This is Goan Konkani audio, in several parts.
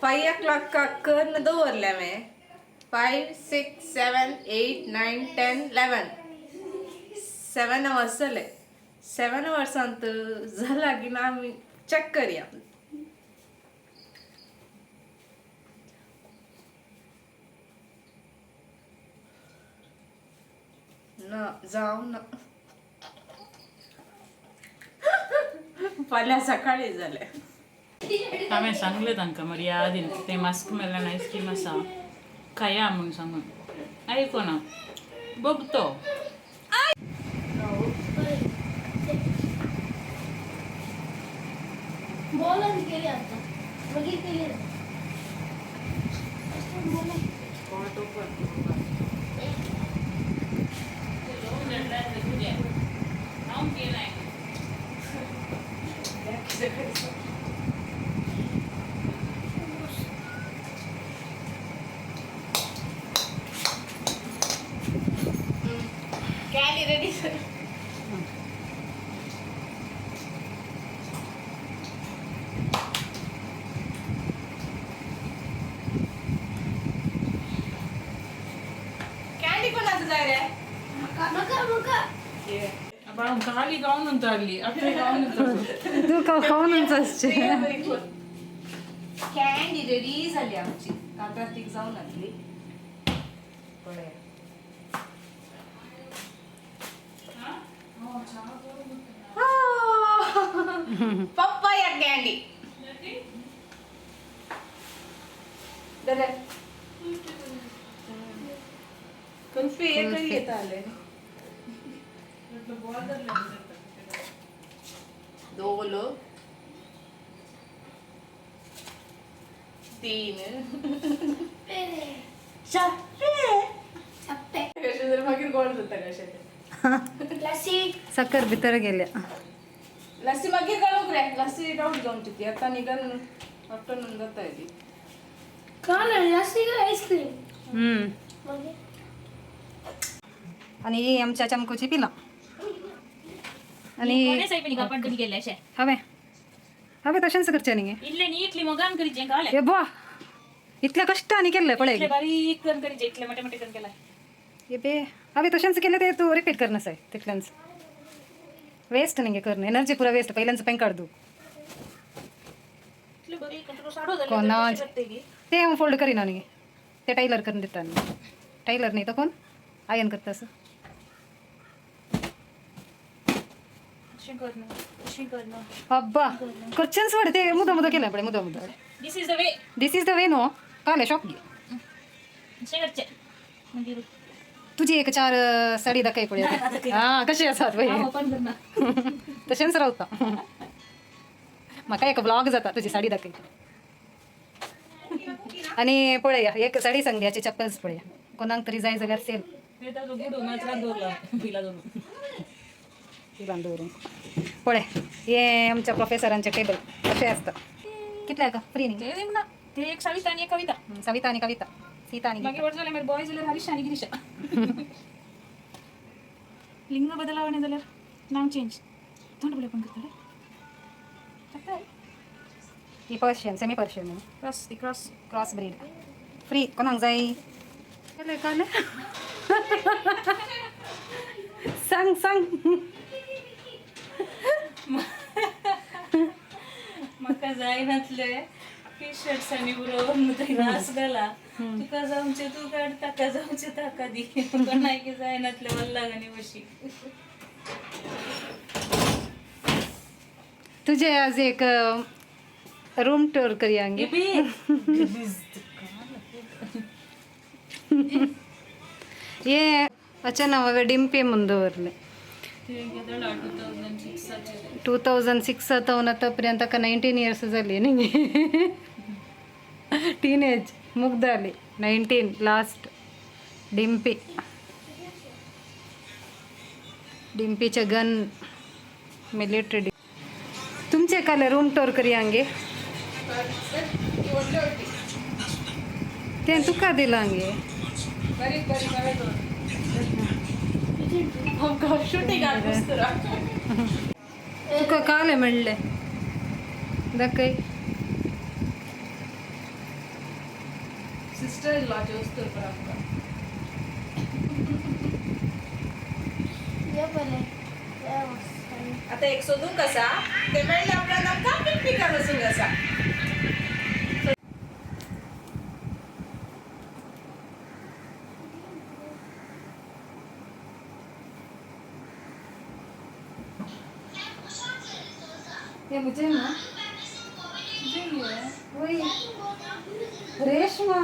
5 o'clock करून दवरल्या हांवें. 5 6 7 8 9 10 11 7 अवर्स जाले. 7 अवर्सांत जाला की ना आमी चॅक करया. ना जावं ना, फाल्यां सकाळी जालें. हांवें सांगलें तांकां मरे ह्या आदीन तें मास्क मेलन आयस्क्रीम आसा खाया म्हूण सांगून, आयकोना बघतो. बॉलन केली आता मागीर केली ना. कॅली रेडी. कॅन्डी कोणाचं जाय रे? मका मका. बाळून खाली गावून चालली आपली गावून. तू खाऊनच असचे. कॅन्डी रेडी झाली आमची, कांतार जाऊन आसली पळया. Papaya candy. Kulfi एकच घेता आले. दोन तीन चार. चप्पे. कशें जर मागीर गोड जाता कशें तें. लस्सी. साखर भितर गेल्या. लस्सी मागीर घालूंक रे, लस्सी डावट जावची ती आतां निघाल आफ्टरनून जाता ती. काय लस्सी का आईस्क्रीम? मागीर आणि ही आमच्या चमकूची पिला. आणि हवे हवे तशेंच करचे न्ही. इल्ले नी इतली मोगान करीचे घाले. हे बुवा, इतल्या कष्टाने केलंय पळय. इतले बारीक करून करीचे, इतले मोठे मोठे करून केलाय. हे बे, हवे तशेंच केलं ते तू रिपीट करणं आहे तितल्यांच. वेस्ट नाही करणं, एनर्जी पुरा वेस्ट. पहिल्यांच पेन काढ दू. इतले बारीक करून साडो झाले. कोणाच ते हांव फोल्ड करिना न्ही, ते टायलर करून दिता न्ही. टायलर न्ही तो कोण आयन करता असं. अब्बा, करचेंच वाड ते मुदो मुदो केलं पळय, मुदो मुदो. This is the way. This is the way no Kale shop घे. अशें करचें मागीर. तुजी एक चार साडी दाखय पळय. हा, कशी आसात पळय. ओपन करना. तशेंच रावता. म्हाका एक ब्लॉग जाता तुजी साडी दाखय. आणि पळया एक साडी संग्याची चप्पल्स पळया, कोणाक तरी जाय जाल्यार सेल. ते ताजो गुडो माजरान दवरला बिला दवरून. बिलान दवरून पळय. हे आमच्या प्रोफेसरांचे टेबल कशें आसता. कितले का फ्री न्ही? ते ना ते एक सविता आनी एक कविता. सविता आनी कविता, सीता आनी मागीर व्हड जाल्यार मागीर बॉय जाल्यार हरीश आनी गिरीशा. लिंग बदलावणे जाल्यार नांव चेंज तोंड पळय पण करता रे. ही पर्शियन, सेमी पर्शियन न्ही? क्रॉस ती क्रॉस. Cross breed. फ्री कोणाक जाय? केले काले सांग सांग. म्हाका जाय नातले टी शर्ट्स आनी बरोवन थंय घास घाला. तुका जावचे तूं काड, ताका जावचे ताका दी. कोणाक जाय नातले वल्लाग आनी बशी. तुझे आज एक रूम टूर करयांगे. ये अच्छा हांवें डिंपी म्हूण दवरलें. 2006 जावन आतां पर्यंत ताका 19 इयर्स जाली न्ही. टीनेज मुग्धाली 19 लास्ट. डिंपी, डिंपीचे गन मिलिटरी. तुमचे काल रूम टूर करयांगे. ते तुका दिलांगे. बारीक बारीक हांवें दवरलें. आमकां शुटिंगाक वचतरा. तुका काले म्हणले दाखय. सिस्टर इन लॉ वस्तू आमकां. ये बरें. आता एक सोदूंक आसा, ते मेळ्ळ्या उपरांत आमकां पिकनिकाक वचूंक आसा. ये मुझे ना वही रेशमा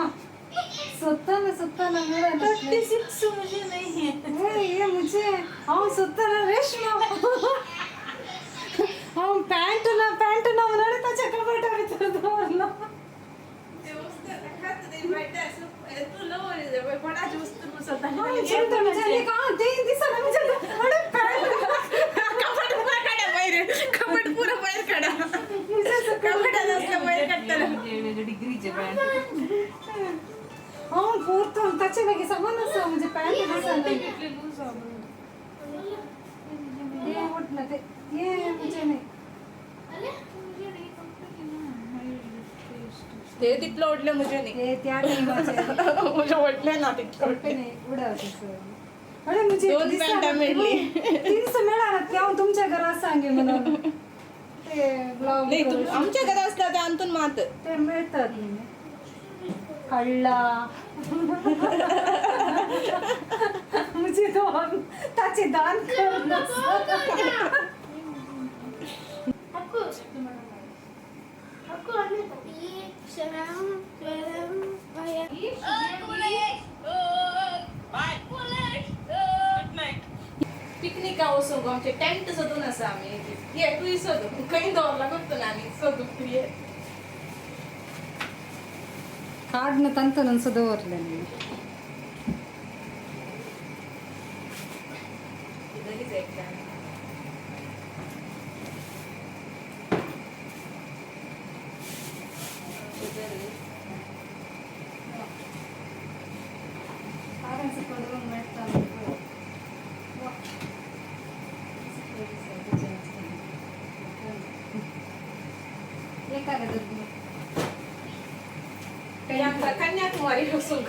सुत्ताना सुत्ताना मेरा. 36 मुझे नहीं है. वही ये मुझे हांव सुत्ताना रेशमा, हांव पॅन्ट ना, पॅन्ट ना म्हणून ताच्या कपाटा भितर दवरला. ते वस्तू खात ते तू लवर कोणाची वस्तू हांव जेवता म्हणजे का ते दिसना म्हणजे अरे पॅन्ट. कपाट पुरा काढा बाहेर, कपाट पुरा बाहेर काढा. कपाटात असलं बाहेर काढताना. डिग्रीचे पॅन्ट. हांव पोरतून ताचे लागीं सामान आसा म्हणजे पॅन्ट दिसना. कितले लूज. ये उठलं ते ये मुझे नाही. ते तितलं ओढलं मुझे नाही. ते त्या टायमाचे. मुझे ओढले ना तितकं ओढले. नाही उडवते. अरे मुझे दोन पॅन्टा मेळली. तीनशे मिळणार ते हांव तुमच्या घरात सांगे म्हणून ते ब्लॉग. नाही, आमच्या घरात असला ते अंतून मात. ते मिळतात कळला मुझे दोन ताचे दान कर. Aku. Aku ada tadi seram seram kayak. पिकनिका वचूंक आमचे टेंट सोदून आसा आमी. ये तूंय सोदूंक खंय दवरला कोत्तू ना आमी सोदूंक ये. कार्डनं तंतनून दवरलें. लगेच एकटा. कारणचं पडवून मेळटा. एकाला आमकां कन्याकुमारी वचूंक,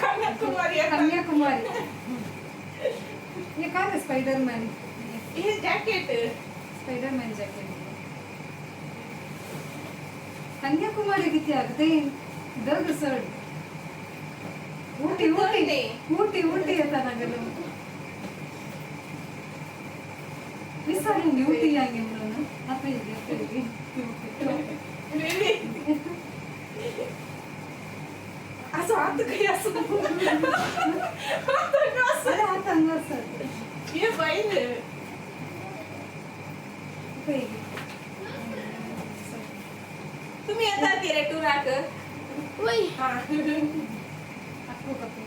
कन्याकुमारी. कन्याकुमारी हे काय स्पायडरमॅन. हे जॅकेट. Spider-Man jacket. कन्याकुमारी किती ते दग सड ऊटी ऊटी ऊटी ऊटी येता नागेलो विसरली ऊटी यांगे म्हणून आता येते. Really? असं हात काही असं अरे आता हांगा आसा. हे बाईल. पळय. तुम्ही येतात ती रे टुराक? Woi. हा. अक्कू कपडे.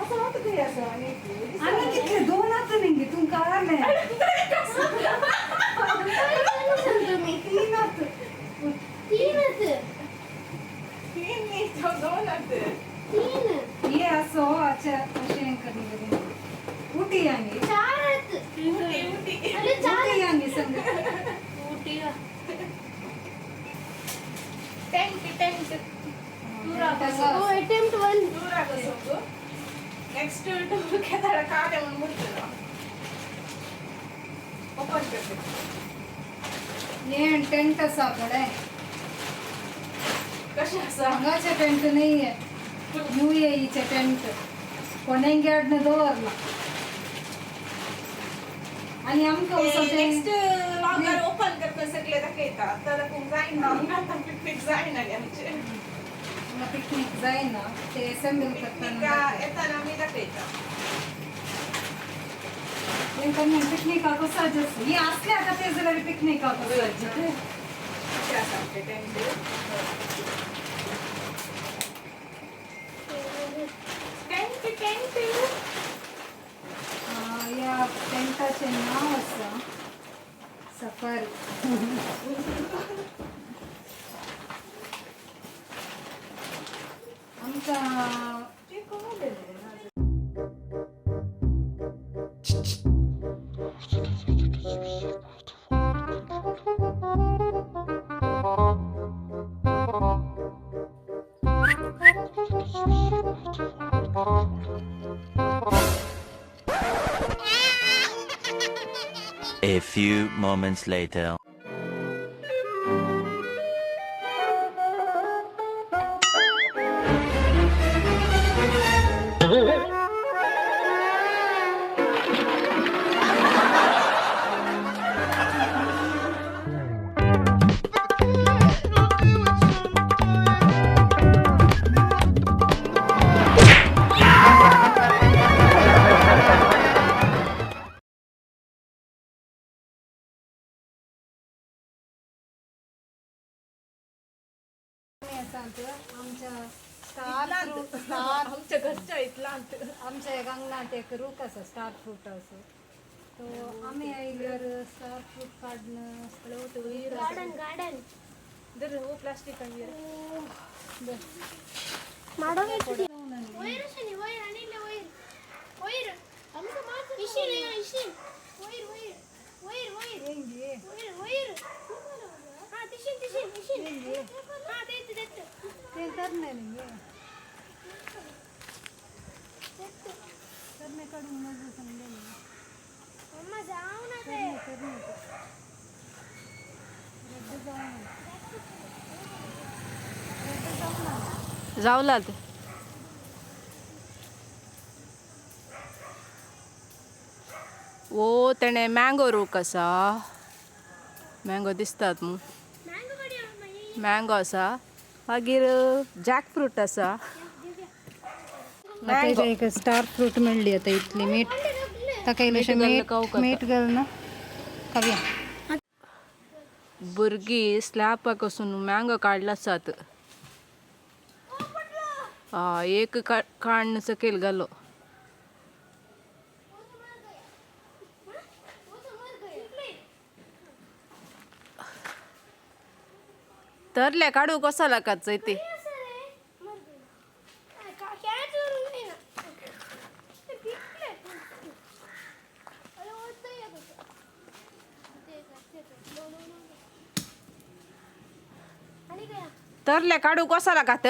असं हात काही असं आणि आणि कितले दोन आता नाही तुमकां आले. तीन आता. तीन. तीन न्ही, दोन आत. तीन. हे असो अच्छा अशें करणे ऊटी यांगे. चार. उटी उटी. अरे चार. ऊटी यांगे संग. ऊटी. टेंट टेंट ओ अटेम्प्ट 1. टुराक वचूंक नेक्स्ट टूर केदार काडे म्हणून मुडटलो ओपन करते. हे टेंट आसा पळय. कशें आसा? हांगाचे टेंट नाही आहे, युएईचे टेंट कोणेंगे हाडून दवरला आणि आमकां वचोन ते नेक्स्ट व्लॉगार ओपन करता सगळे दाखयता. आता दाखोवंक जायना आमकां, आतां पिकनीक जायना आमचे. पिकनीक जायना ते असेंबल पिकनिका करताना. येताना आमी दाखयता. तेंकां पिकनिकाक वचपाचें ही असले आतां ते जाल्यार पिकनिकाक वचपाचें. अशें आसा आमचें टेंट. Tent tent. ह्या टेंटाचें नांव आसा सफारी. आमकां ते कोण उलयलें? A few moments later. आमच्या स्टार स्टार आमच्या घरच्या इतलांत आमच्या एक अंगणात एक रूख आसा स्टार फ्रूट असो तो आमी आयल्यार स्टार फ्रूट काडणं गार्डन गार्डन धर हो प्लास्टिक वयर अशें वयर आनी इल्लें वयर वयर इशीन इशीन वयर वयर वयर वयर वयर वयर हा तिशीन तिशीन इशीन हा तेच तेच ते तरणे न्ही तरणे काडून नजो समजले मम्मा जाऊ ना ते तरणे रद्द जाऊ ना रद्द जाऊ ना जावलात. ओ तेणे मँगो रूख आसा. मँगो दिसतात मू. मँगो काडया. मँगो आसा, मागीर जॅक फ्रूट आसा. आता एक स्टार फ्रूट मेळ्ळी आता इतली मीठ ताका इल्लेशें मीठ घालून मीठ खावंक मीठ घालून खावया. भुरगीं स्लॅपाक वचून मँगो काडला आसात. एक काण्ण सकयल घालो. तरले काडू कसो लागात ते. तरले काडू कसा लागात.